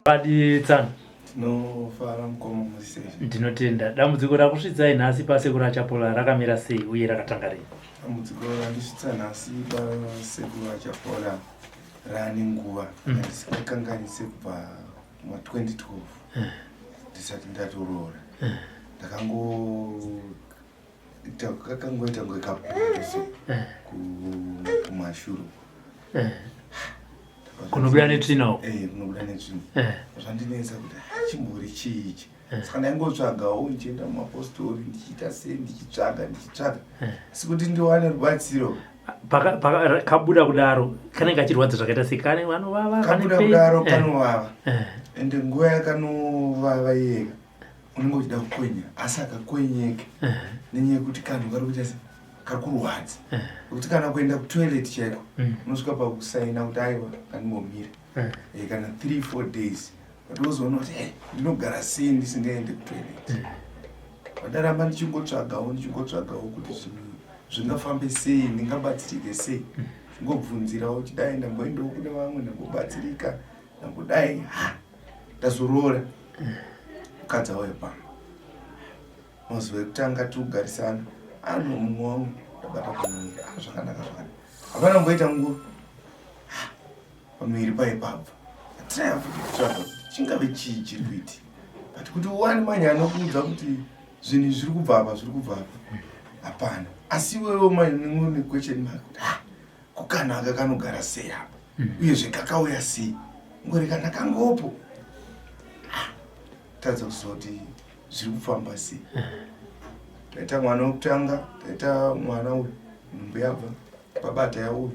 Vadi tsano. Tinofara mukoma musei. Ndinotenda. Dambudziko rakusvitsai nhasi pasekuru Achapola rakamira sei uye rakatanga rini? Dambudziko randisvitsa nhasi pasekuru Achapola raane nguva handisingakanganise kubva kuma 2012 ndisati ndatoroora. Ndakango kakangoita kunge kapundu so kumashure. Kunobuda netsvina uko. Eh, kunobuda netsvina. Zvandinetsa kuti chimbori chii ichi. Saka ndaingotsvagawo ndichienda mumapostori ndichiita sei ndichitsvaga ndichitsvaga. Asi kuti ndiwane rubatsiro. Kabuda kudaro kanenge kachirwadza zvakaita sei kane vanovava kabuda kudaro kanovava. Ende nguva yakanovava iyeka unenge uchida kukwenya asi akakwenyeke nenyaya yekuti kanhu kari kuita sei kari kurwadza nekuti kana kuenda kutoilet chaiko unosvika pakusaina kuti aiwa kandimomira kana 3 4 days but wozoona kuti hey, ndinogara sei ndisingaende kutoilet. Ndaramba ndichingotsvagawo ndichingotsvagawo kuti zvinhu zvingafambe sei, ndingabatsirike sei, chingobvunzirawo kuti dai ndamboendawo kune vamwe ndambobatsirika ndambodai ha ndazoroora mukadzi auya pano mazuva ekutanga tiri kugarisana ano mumwe wangu ndabata pamuviri ah, zvakanaka zvakanaka hapana kumboita nguva pamuviri paye pabva atiraya futi kutsvaga kuti chingave chii chiri kuitika but kuti uwane manje anokuudza kuti zvinhu zviri kubva apa zviri kubva apa hapana asi iwewe manje unenge une question mark kuti ah kukanaka kanogara sei apa uyezve kakauya sei ngori kana kangopo tadza kuziva kuti zviri kufamba sei. Taita mwana wekutanga, taita mwana uyu nhumbu yabva pabata yauyu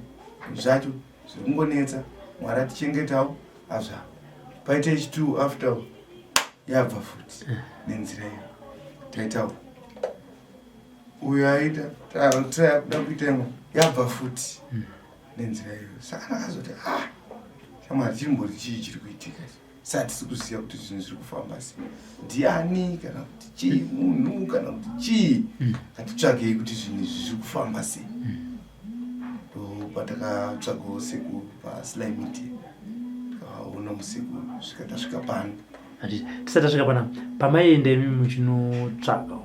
zvacho zviri kungonetsa Mwari atichengetawo azva paita yechitu after yabva futi nenzira iyo taitawo uyu aita taya kuda kuita imwe yabva futi nenzira iyo saka ndakazoti ah shamwari chimbori chii chiri kuitika sa hatisi kuziva kuti zvinhu zviri kufamba sei ndiani kana kuti chii munhu kana kuti chii hatitsvagei kuti zvinhu izvi zviri kufamba sei ndopatakatsvagawo sekuru pasly media tikaona musekuru svika tasvika pano. Tisati tasvika pana pamaienda imi muchinotsvaga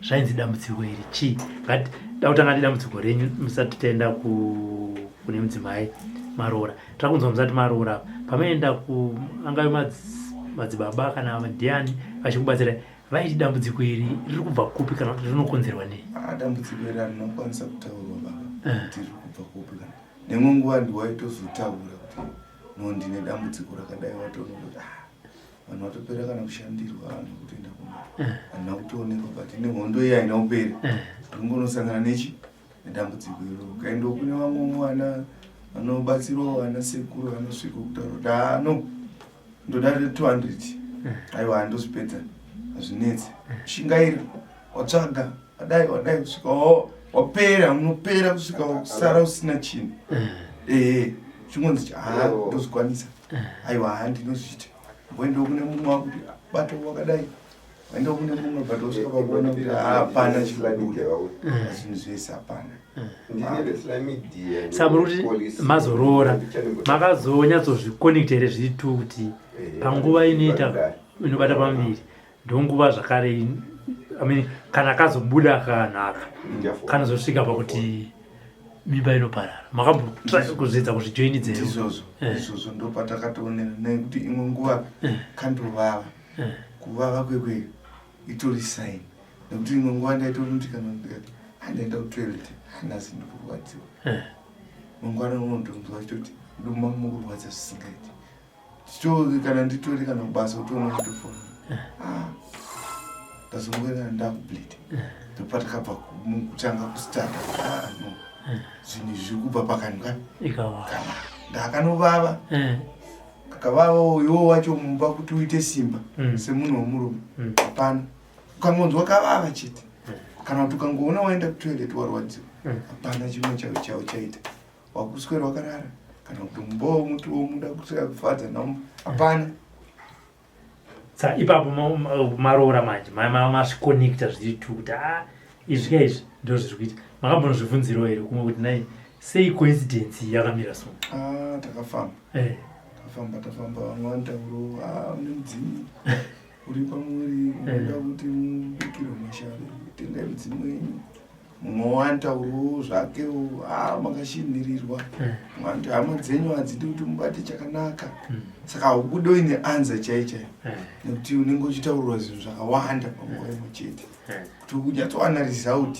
zvainzi dambudziko iri chii? But da kutanga nedambudziko renyu musati taenda kune mudzimai maroora. Takunzwa musati maroora apa pamaienda ku angave madzibaba kana ndiani vachikubatsirai vaiti dambudziko iri riri kubva kupi kana kuti rinokonzerwa nei? Dambudziko iri harinokwanisa kutaurwa baba kuti riri kubva kupi kana neimwe nguva ndiwaitozotaura kuti no ndine dambudziko rakadai watoona kuti vanhu vatopera kana kushandirwa vanhu kutoenda kumba handina kutoonekwa but nehondo iya haina kupera ndingonosangana nechi nedambudziko iro ukaendawo kune vamwe vana vanobatsirawo vana sekuru vanosvika kutaura kuti haa no ndoda 200 aiwa handozvipedza hazvinetse shingaira watsvaga wadai wadai kusvika wapera unopera kusvika kusara usina chinhu ehe chingonzi haa ndozvikwanisa aiwa haa ndinozviita mboendawo kune mumwe wakuti bato wakadai waendawo kune mumwe but wasvika pakuona kuti hapana chikubuda zvinhu zvese hapana. Saka muri kuti mazoroora makazonyatsozvikonekta here zviri tu kuti panguva inoita inobata pamuviri ndonguva zvakare I mean, kana kazobuda kanaka kanozosvika pakuti mimba inoparara makambokuzvidza kuzvijoinidza here? Ndizvozvo, izvozvo ndopatakatoonera nekuti imwe nguva kandovava kuvava kwekwe itori sign nekuti imwe nguva ndaitonoti kana ndikati handaenda kutoilet hanasi ndikurwadziwa mangwana unotonzwa chitoti nduma mukurwadza zvisingaiti Titori kana nditori kana kubasa utoona kutofona. Ah. Ndazongoenda ndakubleed. Ndopatakabva kutanga kustart. Ah no. Zvinhu izvi zviri kubva pakanhu ka. Ikawa. Kana ndakanovava. Kakavava iwo wacho mumba kuti uite simba semunhu wemurume. Hapana. Ukangonzwa kavava chete. Kana kuti ukangoona waenda kutoilet warwadziwa. Hapana chimwe chauchaita. Wakuswera wakarara. Kana kuti mumbowo muti womuda kusvika kufadza namo hapana. Sa ipapo maroora manje masvikonekta zviri tu kuti a izvi ka izvi ndo zviri kuita. Makambonozvibvunzirawo here kumwe kuti nai sei coincidence iyi yakamira so? Ah, takafamba. Eh. Tafamba tafamba vamwe vanotaurawo ah mune mudzimu uri pamuri unoda kuti mubikirwe mashavi tengai mudzimu wenyu. Mumwe wanotaurawo zvakewo ah makashinhirirwa. Mumwe anoti hama dzenyu hadzidi kuti mubate chakanaka. Saka haubude uine anza chai chaiyo nekuti unenge uchitaurirwa zvinhu zvakawanda panguva imwe chete. Kuti unyatsowana result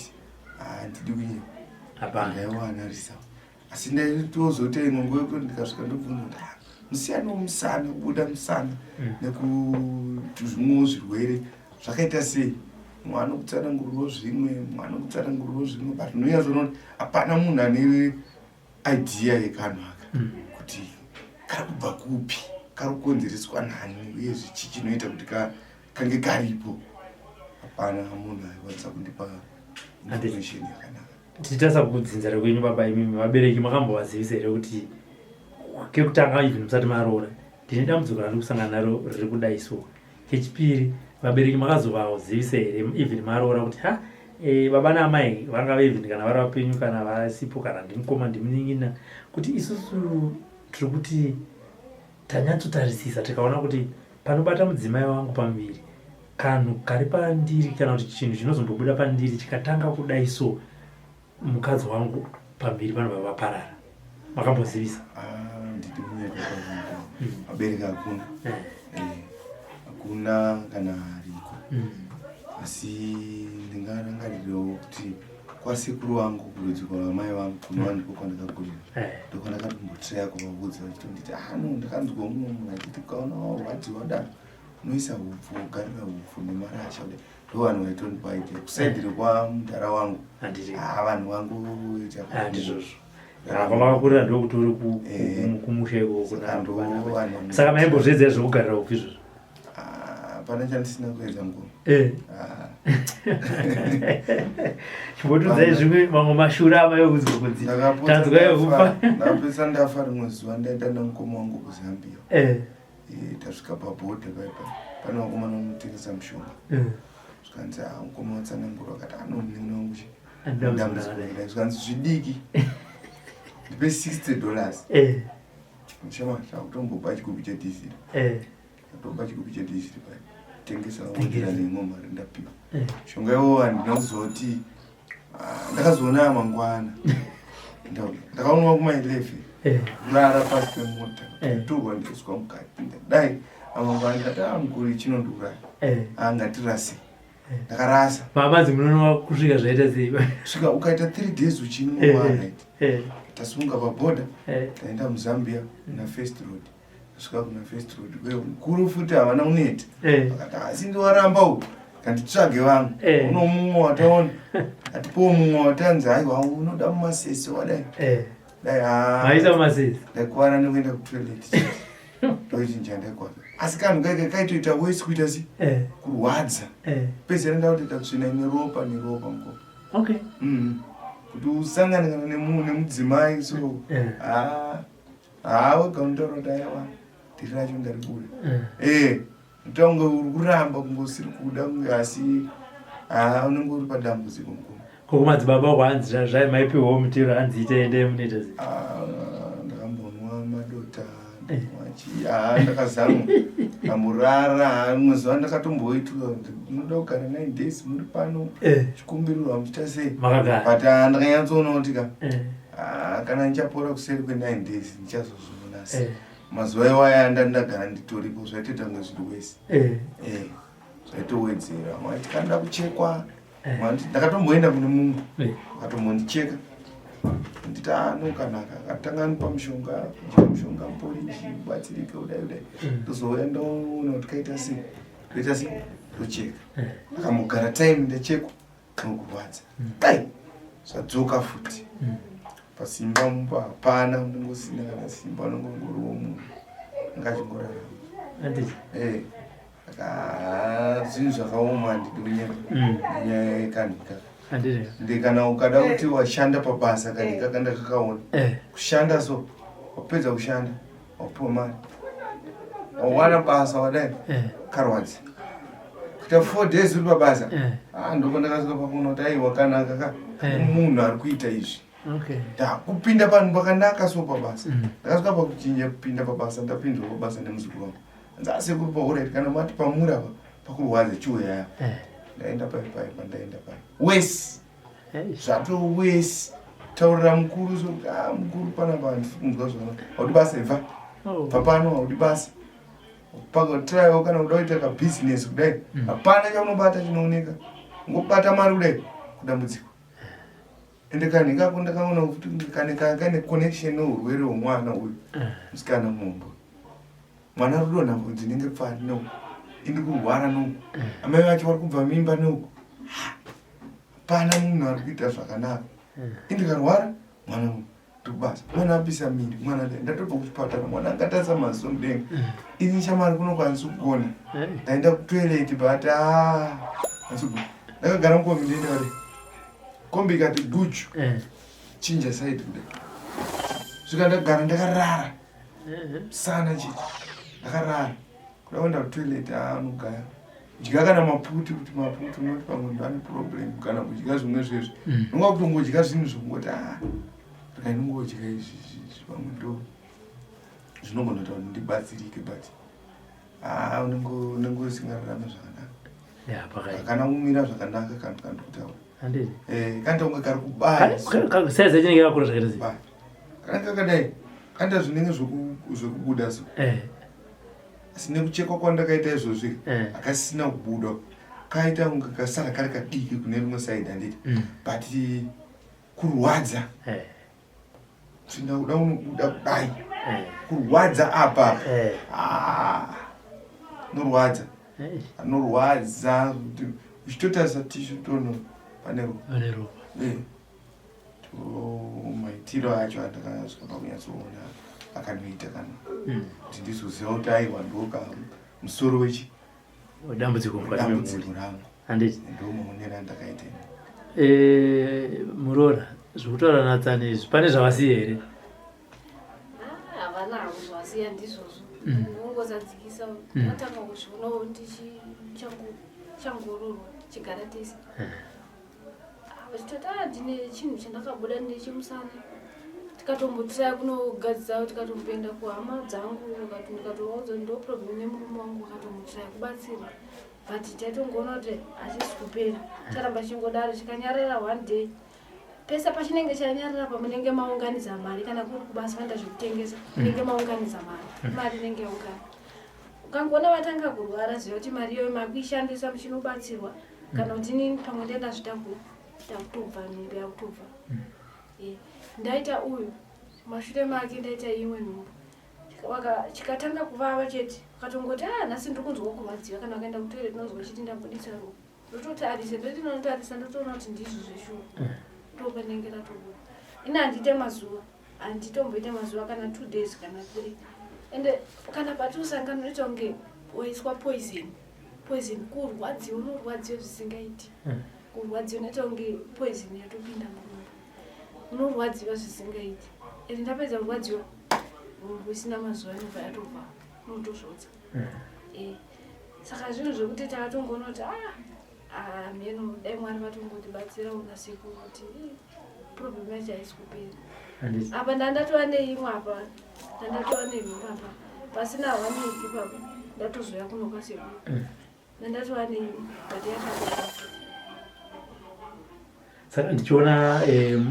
handidi kunyepa. Hapana. Ndaiwana result. Asi ndaitozoita imwe nguva yekuti ndikasvika ndobvunza kuti ah, musiyano wemusana kubuda musana nekuti zvimwewo zvirwere zvakaita sei mumwe anokutsanangurirawo zvimwe mumwe anokutsanangurirawo zvimwe but unonyatsoona kuti hapana munhu ane idea yekanhu aka kuti kari kubva kupi kari kukonzereswa nani uye zvichi chinoita kuti kange karipo. Hapana munhu aikwanisa kundipa information yakanaka. Tichitarisa kudzinza rekwenyu baba imimi vabereki makambovazivisa here kuti kekutanga even musati maroora ndine dambudziko randiri kusangana naro riri kudai so. Kechipiri vabereki makazovazivisa here even maroora kuti ha e, baba naamai vangave even kana vari vapenyu kana vasipo kana ndimukoma ndimunin'ina kuti isusu tiri kuti tanyatsotarisisa tikaona kuti panobata mudzimai wangu pamuviri kanhu kari pandiri kana kuti chinhu chinozombobuda pandiri chikatanga kudai so mukadzi wangu pamberi panobva vaparara. Makambozivisa? Ah, ndidi munyepa vabereki hakuna. Hakuna kana ariko. Asi ndingarangarirewo kuti kwasekuru vangu kurudzi kwamai vangu kunova ndiko kwandakakurira. Ndokwandakatombotraya kuvaudza vachitonditi ah no ndakanzwa mumwe munhu achiti ukaona warwadziwa daro unoisa hupfu wogarira hupfu nemarasha kudai. Ndo vanhu vaitondipa idea. Kusaidhi rekwamudhara wangu. Handiti. Ah, vanhu vangu ita Ah, ndizvozvo. Ah, kwamakakurira ndokuti uri kumusha ikoko kuna Saka ndo vana vanhu vano- Saka maimbozviedza zvekugarira hupfu izvozvo? Ah, hapana chandisina kuedza mukoma. Ah. Chimbotiudzai zvimwe mamwe mashura amaikudzwa kunzi tanzwa yekufa. Ndakapedza ndafa rimwe zuva ndaenda namukoma wangu kuZambia. Tasvika pabhodha paipa pane vakomana vanotengesa mushonga. Zvikanzi ah, mukoma watsanangura akati ano munini wangu chi. Dambudziko rakadai. Zvikanzi zvidiki. Ndipe $60. Shama, takutombopa chikupi chedhiziri. Ndatopa chikupi chedhiziri pai. Tengesa wodira neimwe mari ndapiwa. Shonga iwowo handina kuzoti ndakazoona mangwana. Ndakaonwa kuma 11. Kurara pasi pemota. Kutorwa ndikaiswa mukati. Dai amangwana ndikati ah mukuru chinondiuraya. Ah ngatirase. Ndakarasa. Mama dzimunonwa kusvika zvaita sei? Svika ukaita 3 days uchinwa right. Tasunga paborder. Taenda muZambia na First Road. Tasvika kuna First Road. Kwe mukuru futi havana kuneta. Vakati asi ndiwaramba uyu. Kanditsvage vangu. Uno mumwe wataona. Atipowo mumwe watanzi haiwa unoda mumasese wadai. Dai ah. Maisa mumasese. Ndaikwana nekuenda kutoilet. Ndoichinja ndaikwana. Asi kanhu kaika kaitoita worse kuita si kurwadza. Pedzera ndakutoita tsvina ine ropa neropa mukoma. Okay. Kuti usangane kana nemudzimai so. Ah. Ah, wega unotaura kuti aiwa dhiri racho ndaribuda. Mutongo uri kuramba kunge usiri kuda kunge asi ah unenge uri padambudziko mukoma. Ko kumadzibaba kwanzi zvai maipiwawo mutero hanzi ita endai munoita sei? Ah, ndakambonwa madota ndinwa ah ndakazamwa ndamborara rimwe zuva ndakatomboitwa kuti munoda kugara 9 days muri pano chikumbiriro hamuchita sei Makagara. But ndakanyatsoona kuti ka kana ndichapora kuseri kwe 9 days ndichazozviona asi mazuva iwaya ndandagara nditoripo zvaitoita kunge zviri wese. Zvaitowedzera mati kanda kuchekwa mati ndakatomboenda kune mumwe akatombondicheka nditi anokanaka akatanga anipa mushonga kudya mushonga muporiji ubatsirike kudai kudai ndozouya ndoona kuti kaita sei ndoita sei ndocheka akambogara time ndachekwa nokurwadza dai zvadzoka futi pasimba mumba hapana unenge usina kana simba unenge ungoriwo munhu unenge achingorarama. Saka zvinhu zvakaoma handidi kunyepa nenyaya yekanhu ikaka. Ndi kana ukada kuti washanda pabasa kanhu ikaka ndakakaona kushanda so Wapedza kushanda, wapuwa mari. Wawana basa wadai. Eh. Karwadzi. Kuita 4 days uri pabasa. Eh. Ah, ndipo ndakasvika pakuona kuti aiwa kanaka ka. Eh. Munhu ari kuita izvi. Okay. Ndakupinda panhu pakanaka so pabasa. Ndakasvika pakuchinja kupinda pabasa, ndapinzwa pabasa nemuzukuru wangu. Hanzi asekuru paureti kana mati pamuri apa pakurwadza chiuyaya. Eh. Ndaenda pai pai pandaenda pai. Wesi. Hey. Zvato wesi. Taurira mukuru so kuti ah mukuru panapa handisi kunzwa zvakanaka. Haudi basa ibva. Oh. Bva pano haudi basa. Pakatrayawo kana kuda kuita kabusiness kudai. Hapana chaunobata chinooneka. Ungobata mari kudai kudambudziko. Ende kanhu ikako ndakaona kuti kane kane connection neurwere hwemwana uyu. Musikana muhombe. Mwana ari kudonha bvudzi inenge pfari neuku. Ini kurwara neuku. Amai vacho vari kubva mimba neuku. Hapana munhu ari kuita zvakanaka. Ini ndikarwara mwana ndiri kubasa. Mwana apisa miri, mwana dai ndatobva kuchipatara mwana angatarisa maziso mudenga. Ini shamwari kunokwanisa kugona. Eh. Ndaenda kutoilet but ah handisi kugona. Ndakagara mukombi ndienda kare. Kombi ikati guchu Eh. chinja side kudai. Svika ndagara ndakarara. Eh. Sana chete. Ndakarara. Kuda kuenda kutoilet ah unogaya. Dya kana maputi kuti maputi unoti pamwe ndo ane problem kana kudya zvimwe zvezvi. Unonga kutongodya zvinhu zvekungoti ah rega ndingodya izvi izvi pamwe ndo zvinogona kuita kuti ndibatsirike but ah unenge unenge usingararame zvakanaka. Ya pakai. Kana kumira zvakanaka kanhu kandikutaura. Handiti. Eh kanoita kunge kari kubaya. Size chinenge kakura zvakaita sei? Kubaya. Kanenge kakadai kanoita zvinenge zvekubuda so. Eh. Asi nekuchekwa kwandakaita izvozvi Eh. akasina kubuda. Kaita kunge kasara kari kadiki kune rimwe side handiti. But kurwadza. Eh. Tsvina kuda unobuda kudai. Eh. Kurwadza apa. Eh. Ah. Norwadza. Eh. Anorwadza kuti uchitotarisa tishu tono pane ropa. Pane ropa. Eh. To maitiro acho andakasvika pakunyatsoona akanoita kana kuti ndizoziva kuti aiwa ndoka musoro wechi Dambudziko mukati memhuri. dambudziko rangu Handiti. ndo maonero andakaita ini. Eh, muroora zvekutaura natsani izvi pane zvavasiya here? Ah, havana havo zvavasiya ndizvozvo. Ndinongozadzikisa ndakatanga kuzvionawo ndichichangororwa tichigara tese. Ah, vachitoti ah ndine chinhu chandakabuda nechimusana. Tikatombotiraya kunogadzisa tikatomboenda kuhama dzangu ndikatovaudza ndo problem nemurume wangu vakatomutiraya kubatsira. But taitongoona kuti hachisi kupera. Charamba chingodaro chikanyarara one day. Pese pachinenge chanyarara pamunenge maunganidza mari kana kuri kubasa vanoita zvekutengesa munenge maunganidza mari. Mari inenge yaungana. Ukangoona vatanga kurwara ziva kuti mari iyoyo makuishandisa muchinobatsirwa kana kuti inini pamwe ndenda zvitakura ndakutobva mimba yakutobva. Eh, ndaita uyu mashure make ndaita imwe nhumbu. Chikatanga kuvava chete ukatongoti ah nhasi ndiri kunzwa kurwadziwa kana ukaenda kutoilet unonzwa chiti ndabudisa ropa. Ndototarisa ndotinotarisa ndotoona kuti ndizvo zveshuwa. Ndopanenge ratobuda. Ini handiite mazuva handitomboita mazuva kana 2 days kana 3. Ende kana patiosangana unoita kunge waiswa poison. Poison kurwadziwa unorwadziwa zvisingaiti. Kurwadziwa unoita kunge poison yatopinda mudumbu. Unorwadziwa zvisingaiti. Ende ndapedza kurwadziwa nhumbu isina mazuva inobva yatobva unotozvodza. Eh. Saka zvinhu zvekuti takatongoona kuti ah ah mheno dai Mwari vatongotibatsira nasekuru kuti problem yacho haisi kupera. Handiti. Apa ndandatova neimwe apa ndandatova nenhumbu apa pasina one week ipapo ndatozouya kuno kwasekuru. Ndandatova neimwe but yakapera. Saka ndichiona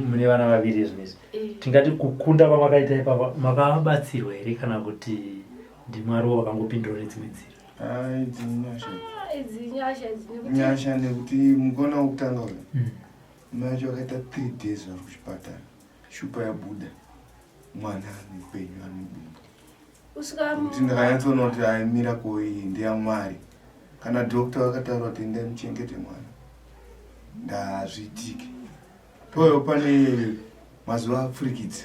mune vana vaviri zvinezvi. Eh. Tingati kukunda kwamakaita ipapa makabatsirwa here kana kuti ndiMwari wakangopindura nedzimwe nzira? Ah, idzi nyasha. Ah, idzi nyasha idzi nekuti Nyasha nekuti mukona wekutanga uyu. Mai vacho vakaita 3 days vari kuchipatara. Shupa yabuda. Mwana mupenyu ari mudumbu. usvika Kuti ndakanyatsoona kuti ai miracle iyi ndeyaMwari. Kana doctor vakataura kuti endai muchengete mwana. Ndazviitike. Toyo pane mazuva apfurikidza.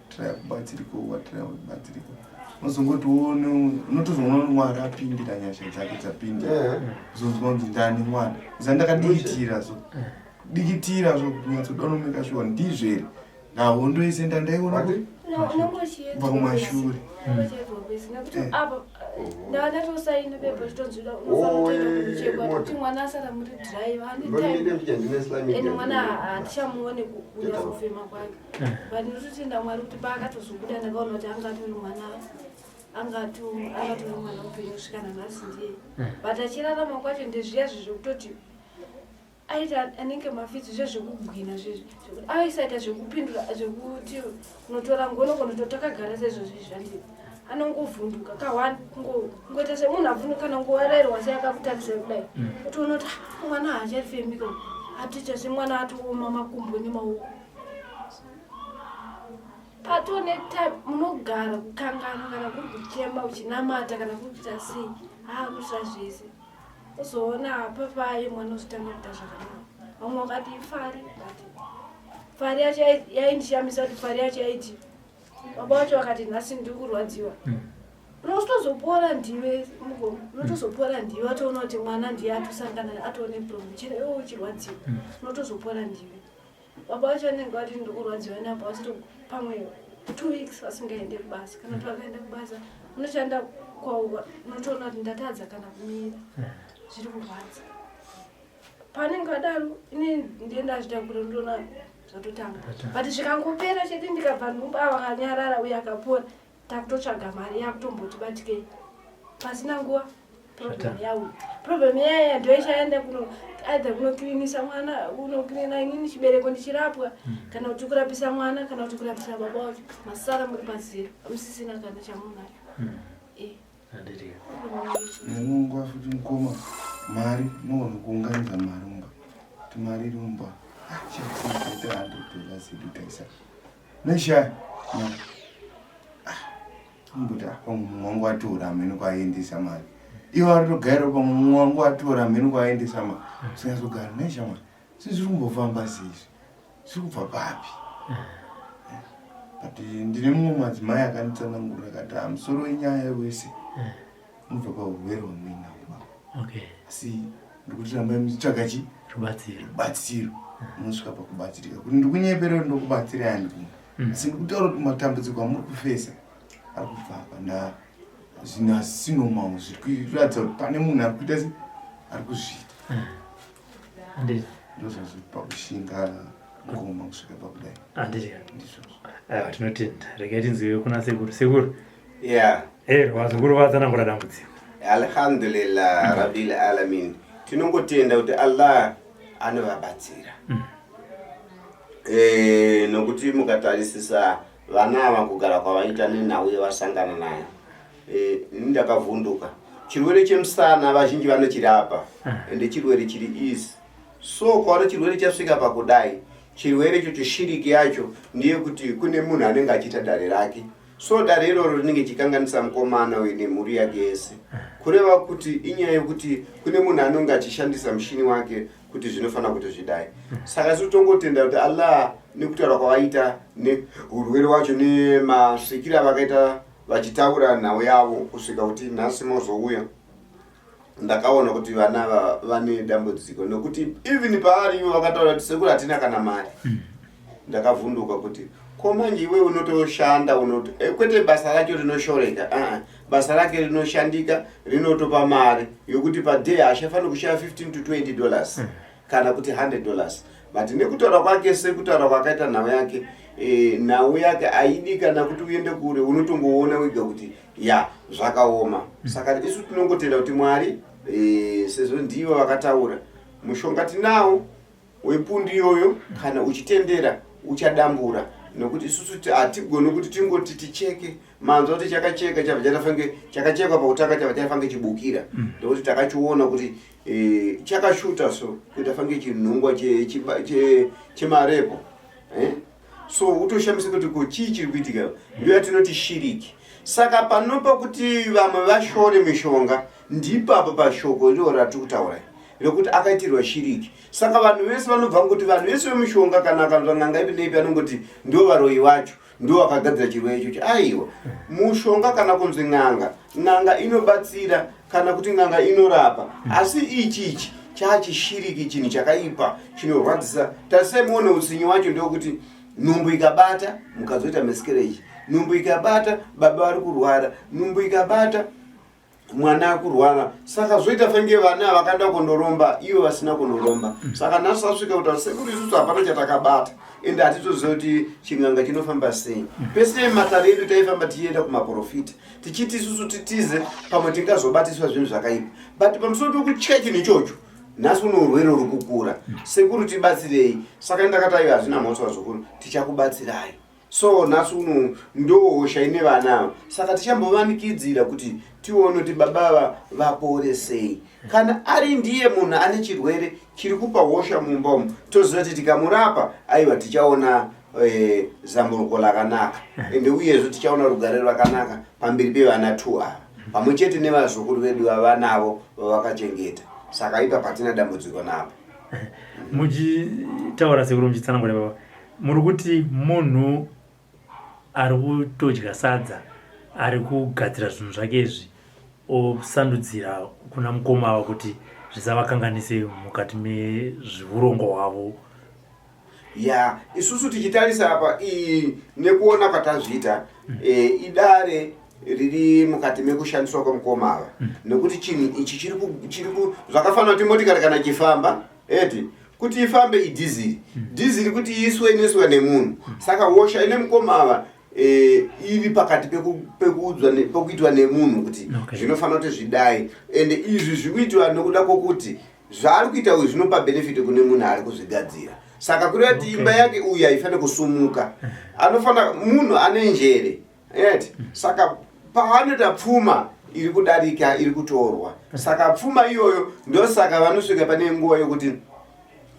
Try kubatsirika watry kubatsirika. Unozongoti uone unotozoona kuti Mwari apindira nyasha dzake dzapindira. Uzonzwa kunzi ndane mwana. Zandakadikitira so. Dikitira so kunyatsoda unomeka sure ndizvo here. Ndahondo yese ndandaiona kuti Kubva kumashure. Nekuti apa ndava ndatosaina pepa chitonzwida unofanira kutoenda kunochekwa kuti mwana asara muri driver ane time mwana handichamuone kunyazofema kwake but ndinototenda Mwari kuti paakatozobuda ndakaona kuti anga atori mwana anga atori mwana mupenyu kusvika nanhasi ndiye but achirarama kwacho ndezviya zvezvekutoti Aita anenge mafitsi zve zvekugwina zvezvi zvekuti aisaita zvekupindura zvekuti unotora ngono konoto takagara sezvozvi zvandiri anongovhunduka kahwani kungoita semunhu avhunduka kana kungovarairwa sei akakutarisa kudai kuti unoti ah, mwana haacharifemika atiita semwana atooma makumbo nemaoko patone time munogara kukanganwa kana kuri kuchema uchinamata kana kuri kuita sei aakuitira zvese Uzoona apa paye mwana ozotanga kuita zvakanaka. Vamwe vakati ifari but fari yacho yaindishamisa kuti fari yacho yaiti baba vacho vakati nhasi ndiri kurwadziwa. Unotozopora ndiwe mukoma, unotozopora ndiwe watoona kuti mwana ndiye atosangana atoone problem chero iwe uchirwadziwa unotozopora ndiwe. Baba vacho vanenge vati ndiri kurwadziwa neapo vasito pamwe two weeks vasingaende kubasa kana kuti vakaenda kubasa unoshanda kwauva unotoona kuti ndatadza kana kumira zviri kurwadza panenge vadaro ini ndiye ndazvitakura ndoona zvatotanga but zvikangopera chete ndikabva nhumbu ava vakanyarara uye akapora takutotsvaga mari yakutomboti batikei pasina nguva problem yauya problem yaya ndo ichaenda kuno either kunoklinisa mwana kunoklina inini chibereko ndichirapwa kana kuti kurapisa mwana kana kuti kurapisa baba wacho masara muri pazero amusisina kana chamunacho Eh. Handiti. Nenguva futi mukoma mari unogona kuunganidza mari mumba kuti mari iri mumba chaita 100 dollars yedu taisa neshaya Mbuti ah, pamwe mumwe wangu atora hameno kwaaendesa mari. Ivo aritogaira pamwe mumwe wangu atora hameno kwaaendesa mari. Usingazogara naye shamwari. Zvinhu zviri kumbofamba sei izvi? Zviri kubva papi? But ndine mumwe madzimai akanditsanangurira akati ah, musoro wenyaya wese unobva paurwere hwamuinawo baba. Okay. Asi ndikuti rambai muchitsvaga chi Rubatsiro. rubatsiro munosvika pakubatsirika kuti ndikunyepere kuti ndokubatsirai handikuna asi ndikutaura kuti matambudziko amuri kufesa ari kubva apa nda zvinhu hazvisinomawo zviri kuratidza kuti pane munhu ari kuita se ari kuzviita Handiti. ndozvazviri pakushinga ngoma kusvika pakudai Handiti. ndizvozvo Aiwa tinotenda. Regai tinzwe kuna sekuru. Sekuru. Yeah. Eh, vazukuru vatsanangura dambudziko. Alhamdulillah Rabbil Alamin. Tinongotenda kuti Allah anovabatsira. Eh, nokuti mukatarisisa vana ava kugara kwavaita nenhau yavasangana nayo eh, ini ndakavhunduka chirwere chemusana vazhinji vanochirapa ende chirwere chiri easy so ukaona chirwere chasvika pakudai chirwere ichocho shiriki yacho ndeyekuti kune munhu anenge achiita dare rake so dare iroro rinenge chikanganisa mukomana uyu nemhuri yake yese kureva kuti inyaya yekuti kune munhu anonge achishandisa mushini wake kuti zvinofanira kuti zvidai saka isu tongotenda kuti allah nekutaura kwavaita neurwere wacho nemasvikiro avakaita vachitaura nhau yavo kusvika kuti nhasi mozouya ndakaona kuti vana ava vane dambudziko nekuti even paari ivo vakataura kuti sekuru hatina kana mari ndakavhunduka kuti ko manje iwe unotoshanda unoto eh, kwete basa racho rinoshoreka uh -uh. Basa rake rinoshandika rinotopa mari yokuti paday hachafaniri kushaya 15 to 20 dollars kana kuti 100 dollars but nekutaura kwake sekutaura kwakaita nhau yake e, nhau yake aidi kana kuti uende kure unotongoona wega kuti ya zvakaoma saka isu tinongotenda kuti mwari e, sezvo ndivo vakataura mushonga tinawo wepundu iyoyo kana uchitendera uchadambura nokuti isusu hatigoni kuti tingoti ticheke manzwa kuti chakacheka chabva chatafange chakachekwa pakutanga chabva chafange chibukira mm. ndokuti takachiona kuti e, chakashuta so kuita fange chinhungwa chemarepo eh? so utoshamisa kuti ko chii chiri kuitika ndo yatinoti shiriki saka panopa kuti vamwe vashore mishonga ndipapo pashoko iro ratiri kutaura rekuti akaitirwa shiriki saka vanhu vese vanobva ngokuti vanhu vese vemishonga kana akanzwa n'anga ipi neipi anongoti ndo varoyi vacho ndo vakagadzira chirwere ichocho aiwa mushonga kana kunzi n'anga n'anga inobatsira kana kuti n'anga inorapa asi ichi ichi chachishiriki chinhu chakaipa chinorwadzisa tarisai muone utsinyi wacho ndokuti Nhumbu ikabata mukadzi oita miscarriage, nhumbu ikabata baba vari kurwara, nhumbu ikabata mwana akurwara. Saka zvoita fange vana vakaenda kundoromba ivo vasina kundoromba. Saka nhasi asvika kuti sekuru isusu hapana chatakabata, ende hatitoziva kuti ching'anga chinofamba sei. Pese matare edu taifamba tichienda kumaprofita tichiti isusu titize, pamwe tingazobatiswa zvinhu zvakaipa, but pamusoro pekutya chinhu ichocho nhasi uno urwere uri kukura. Sekuru tibatsirei. Saka ndakati aiwa, hazvina mhosva vazukuru, tichakubatsirai. So nhasi uno ndo hosha ine vana ava, saka tichambovanikidzira kuti tione kuti baba ava vapore sei. Kana ari ndiye munhu ane chirwere chiri kupa hosha mumba umu, toziva kuti tikamurapa, aiwa, tichaona zamburuko rakanaka, ende uyezve tichaona rugare rwakanaka pamberi pevana two ava pamwe chete nevazukuru vedu vavanavo vavakachengeta. Saka ipa patina dambudziko napo. Muchitaura sekuru, muchitsanangura baba, muri kuti munhu ari kutodya sadza, ari kugadzira zvinhu zvake izvi, osandudzira kuna mukoma ava kuti zvisavakanganise mukati mezviurongwa hwavo. Ya, isusu tichitarisa apa nekuona kwatazviita, idare riri mukati mekushandiswa kwemukoma ava, nekuti chinhu ichi chiri zvakafanira kuti motikari kana ichifamba, eti kuti ifambe idhiziri, dhiziri kuti iiswe inoiswa nemunhu. Saka hosha ine mukoma ava iri pakati pekuudzwa pekuitwa nemunhu kuti zvinofanira kuti zvidai, ende izvi zviri kuitwa nekuda kwokuti zvaari kuita uyu zvinopa benefit kune munhu ari kuzvigadzira. Saka kureva kuti imba yake uyu haifaniri kusumuka, anofanira munhu ane njere eti. Saka paanoita pfuma iri kudarika iri kutorwa, saka pfuma iyoyo ndosaka vanosvika pane nguva yokuti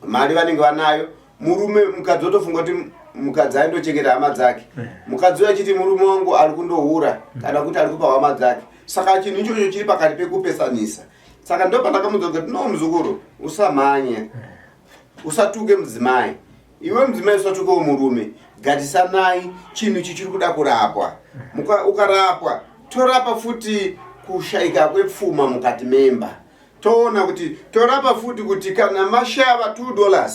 mari vanenge vanayo, murume mukadzi otofunga kuti mukadzi aindochengeta hama dzake, mukadzi uyo achiti murume wangu ari kundohura kana kuti ari kupa hama dzake. Saka chinhu ichocho chiri pakati pekupesanisa. Saka ndo pandakamudza kuti no, muzukuru, usamhanye, usatuke mudzimai, iwe mudzimai usatukewo murume, gatisanai. Chinhu ichi chiri kuda kurapwa. Ukarapwa, torapa futi kushayika kwepfuma mukati memba, toona kuti torapa futi kuti kana mashava $2,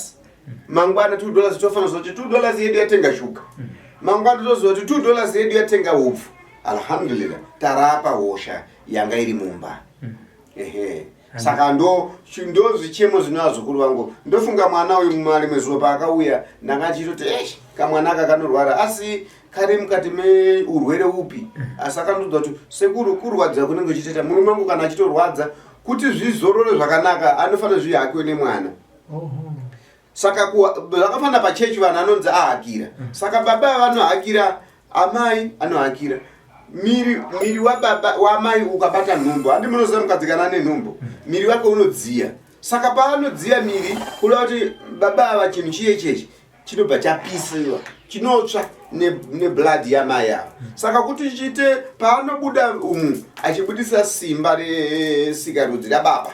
mangwana $2 tofanira kuti $2 yedu yatenga shuga, mangwana toziva kuti $2 yedu yatenga upfu. Alhamdulillah, tarapa hosha yanga iri mumba. Ehe, saka ndo zvichemo zvino vazukuru vangu. Ndofunga mwana uyu marimwe zuva paakauya ndanga ndichitoti esh, kamwana aka kanorwara, asi kari mukati meurwere upi? Asi akandiudza kuti sekuru, kurwadza kunenge uchitoita murume wangu kana achitorwadza, kuti zvizorore zvakanaka anofanira zvihakiwe nemwana. Saka zvakafanana pachechi, vanhu anonzi ahakira. Saka baba vanohakira, amai anohakira miri wababa wamai ukabata nhumbu, handi munoziva mukadzi kana ane nhumbu miri wake unodziya. Saka paanodziya miri, kuda kuti baba ava chinhu chiye chechi chinobva chapisiwa, chinotsva neblood yamai ava. Saka kuti chiite paanobuda umu achibudisa simba resikarudzi rababa,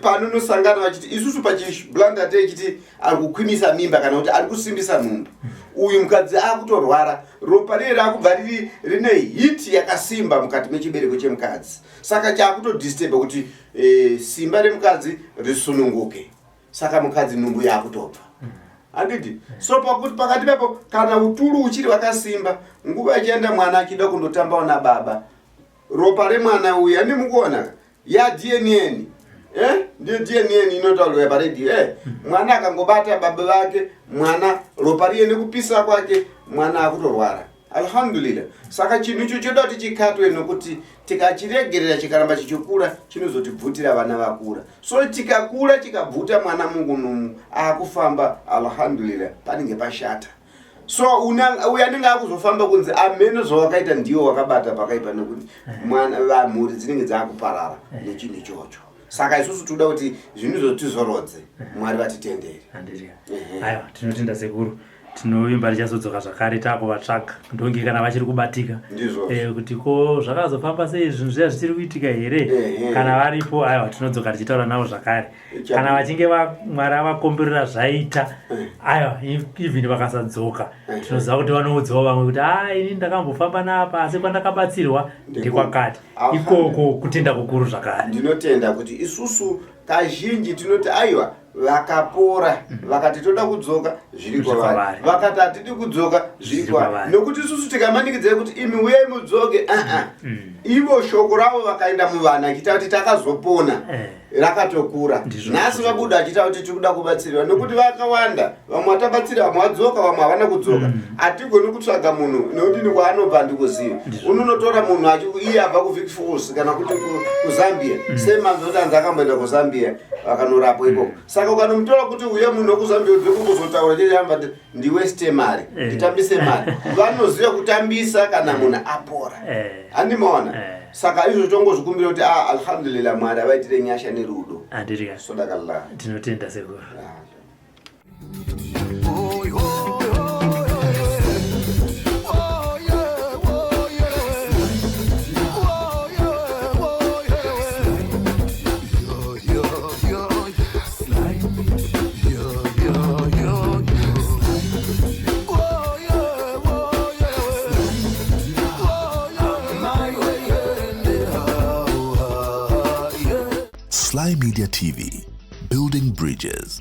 paanonosangana vachiti isusu pachiblunder techiti ari kukwimisa mimba kana kuti ari kusimbisa nhumbu, uyu mukadzi akutorwara, ropa riye raakubva riri rine heat yakasimba mukati mechibereko chemukadzi. Saka chaakutodisturba kuti simba remukadzi risununguke, saka mukadzi nhumbu yaakutobva, handiti? So pakuti pakati pepo kana uturu uchiri wakasimba, nguva ichienda mwana achida kundotambawo nababa, ropa remwana uyu, handi mukuona yaDNA, eh? Ndiyo DNA inotaurwa paredhiyo, eh? Mwana akangobata baba vake, mwana ropa riye nekupisa kwake, mwana akutorwara. Alhamdulillah. Saka chinhu icho choda kuti chikatwe, nokuti tikachiregerera chikaramba chichikura chinozotibvutira vana vakura. So chikakura chikabvuta mwana mungunumu akufamba, alhamdulillah, panenge pashata. So uyo anenge akuzofamba kunzi ameno zvawakaita, ndiwo wakabata pakaipa, nekuti mwana vamhuri dzinenge dzaakuparara nechinhu ichocho. Saka isusu toda kuti zvinhu izvo tizorodze, Mwari vatitendere. Handiti? Aiwa, tinotenda sekuru. Tinovimba tichazodzoka zvakare takuvatsvaga ndonge kana vachiri kubatika. Ndizvo. Kuti ko zvakazofamba sei, zvinhu zviya zvichiri kuitika here? Kana varipo, aiwa, tinodzoka tichitaura navo zvakare. Kana vachinge Mwari avakomberera zvaita, aiwa, even vakasadzoka, tinoziva kuti vanoudzawo vamwe kuti a ini ndakambofamba napa, asi kwandakabatsirwa ndekwakati. Ikoko kutenda kukuru zvakare. Ndinotenda kuti isusu kazhinji tinoti aiwa. Vakapora, vakati toda kudzoka, zviri kwavari. Vakati hatidi kudzoka, zviri kwavari. Nokuti isusu tikamanikidzai kuti imi uyai mudzoke, aa ivo shoko ravo vakaenda muvanhu achiita kuti takazopona, rakatokura. Nhasi vabuda achiita kuti tiri kuda kubatsirwa, nokuti vakawanda, vamwe vatabatsira, vamwe vadzoka, vamwe havana kudzoka. Hatigoni kutsvaga munhu nekuti ni kwaanobva handikuzivi. Unonotora munhu achi iye abva kuVic Falls kana kuti kuZambia, semanzi kuti anzi akamboenda kuZambia akanorapwa ikoko. Saka ukanomutora kuti uye munhu wekuZambia udzoke kuzotaura chete, amba ndiweste mari, nditambise mari. Vanoziva kutambisa kana munhu apora, handimaona? Saka izvo tongozvikumbira kuti ah, alhamdulillah, Mwari avaitire nyasha nerudo. Handitika. Sodakallah. Tinotenda, sekuru. Ah. Sly Media TV, building bridges.